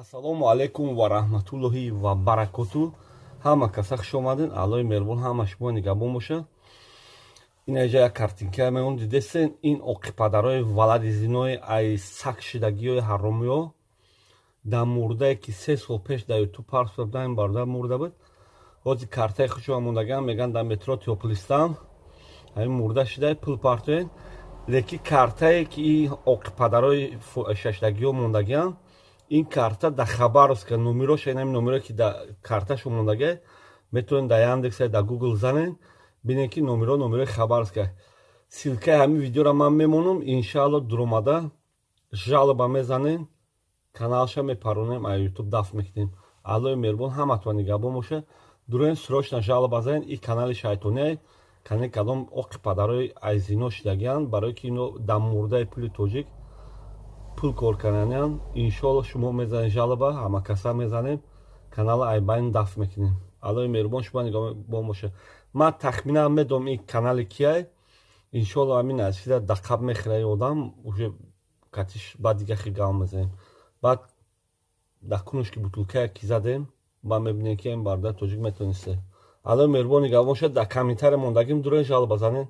Ассалому алайкум ва раҳматуллоҳи ва баракоту. Ҳама каса хуш омаден. Аллои меҳрубон ҳама шумо нигаҳбон бошад. Инаҷа як картинка меон, дидесен. Ин оқипадарои валади зинои ай сак шидагиҳои ҳаромиҳо дар мурдае, ки 3 сол пеш дар Ютуб парс будан, ин бародар мурда буд. Ҳозир картаи худшон мондагиам, меган дар метро Тёплистан ҳамин мурда шида, пул партоен. Леки картае, ки ин оқипадарои шаштагиҳо мондагиам, ин карта дар Хабаровска номероша, инами номеро, ки дар карташо мондага, метавонед дар Яндекса, дар Гугл занен, бинед, ки номеро номерои Хабаровска. Ссылкаи ҳамин видеоро ман мемонам, иншаалло. Дуромада жалоба мезанем, каналша мепаронем, а Ютуб дафт мекунем. Аллои меҳрубон ҳаматон нигаҳбон боша. Дуроен, срочно жалоба занед. Ин канали шайтоние, канали кадом оқи падарои айзино шидагианд, барое ки ино дар мурдаи пули тоҷик пул кор карданианд. Иншоалло, шумо мезанед жалоба, ҳамакаса мезанем, канала айбайн дафт мекунем. Аллои меҳрубон шумо нигаҳбон боша. Ман тахминан медонам, ин канали кияй. Иншоалло, ҳамин азида дақаб мехӯра одам, уже катиш баъд дига хел гап мезанем. Баъд дар кунушки бутулкая ки задем, ба мебинем, ки ин бародар тоҷик метонисте. Аллои меҳрубон нигаҳбон шуд. Дар комментария мондагим, дуроен, жалоба занед.